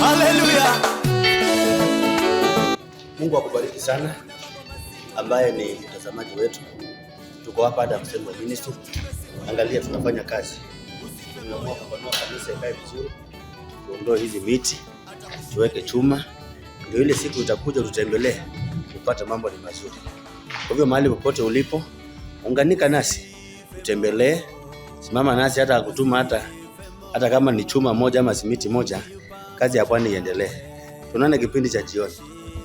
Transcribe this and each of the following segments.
Haleluya. Mungu akubariki sana, ambaye ni mtazamaji wetu. Tuko hapa Adams Temple Ministry. Angalia, tunafanya kazi, tumeamua kupanua kanisa ikae vizuri, tuondoe hizi miti, tuweke chuma, ndio ile siku itakuja tutembelee, upate mambo ni mazuri. Kwa hivyo mahali popote ulipo, unganika nasi, tutembelee, simama nasi, hata kutuma hata kama ni chuma moja ama simiti moja, kazi ya Bwana iendelee. Tunaona kipindi cha jioni.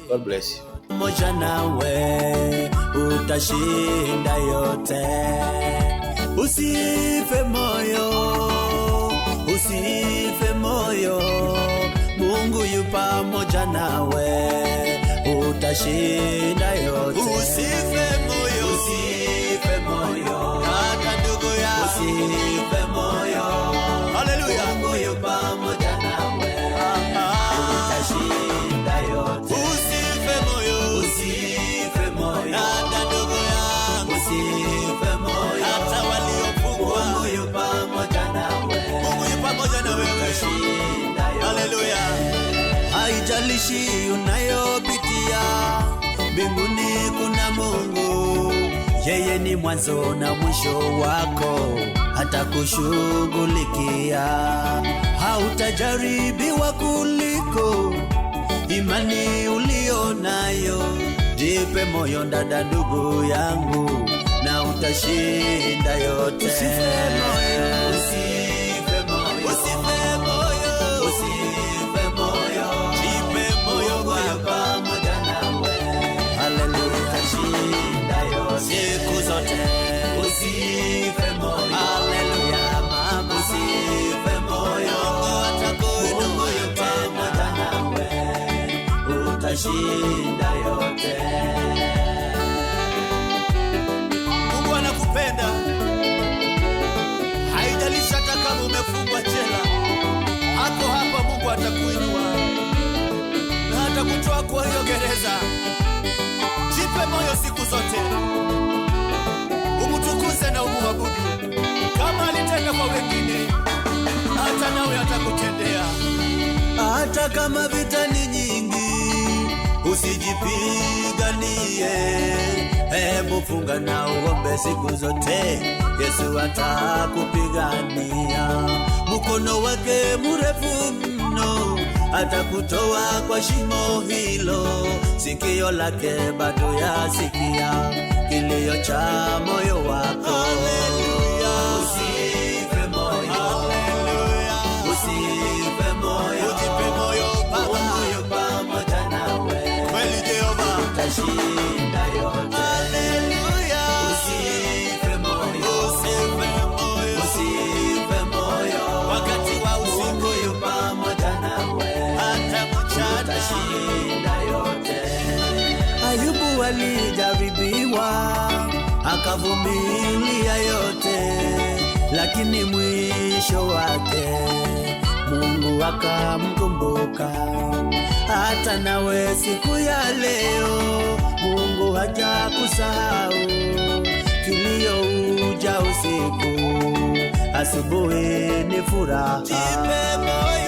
God bless you. Pamoja nawe utashinda yote. Usife moyo, usife moyo, Mungu yu pamoja nawe, utashinda yote. Usife moyo, Usife moyo, kaka ndugu yangu. Usife moyo, Haleluya. Mungu yu pamoja nawe, utashinda yote. Usife moyo, Usife moyo, dada ndugu yangu. Usife moyo, Hata waliofungwa, Mungu yu pamoja nawe, Mungu yu pamoja na wewe. Utashinda yote. Haleluya. Haijalishi unayopitia, mbinguni kuna Mungu. Yeye ni mwanzo na mwisho wako, atakushughulikia. Hautajaribiwa kuliko imani ulio nayo. Jipe moyo dada, ndugu yangu, na utashinda yote. Usife moyo. Usife moyo. Usife moyo. Usife moyo. Jipe moyo Mungu yu baba. pamoja nawe. Haleluya. Utashinda yote. Siku zote. Usife moyo. Haleluya mama. Usife moyo. Mungu atakuinua Mungu yu tena. pamoja nawe. Utashinda yote. Mungu anakupenda. Haijalishi hata kama umefungwa jela. Hapo hapa Mungu atakuinua na atakutoa kwa hiyo gereza. Jipe moyo siku zote, umtukuze na umuabudu. Kama alitenda kwa wengine, hata nawe atakutendea. Hata kama vita ni nyingi, usijipiganie. Hebu funga na uombe siku zote, Yesu atakupigania. Mkono wake mrefu mno, atakutoa kwa shimo hilo. Sikio lake bado yasikia kilio cha moyo wako. Haleluya. Usife moyo, Haleluya. Usife moyo, Ujipe moyo baba. Mungu yu pamoja nawe, Kweli Jehova. utashinda yote. Haleluya. Usife moyo, Usife moyo. Usife moyo, Wakati wa usiku Mungu yu pamoja nawe, hata mchana. Utashinda yote. Ayubu alijaribiwa akavumilia yote, lakini mwisho wake Mungu akamkumbuka. Hata nawe siku ya leo Mungu hajakusahau. Kilio uja usiku, asubuhi ni furaha. Jipe moyo.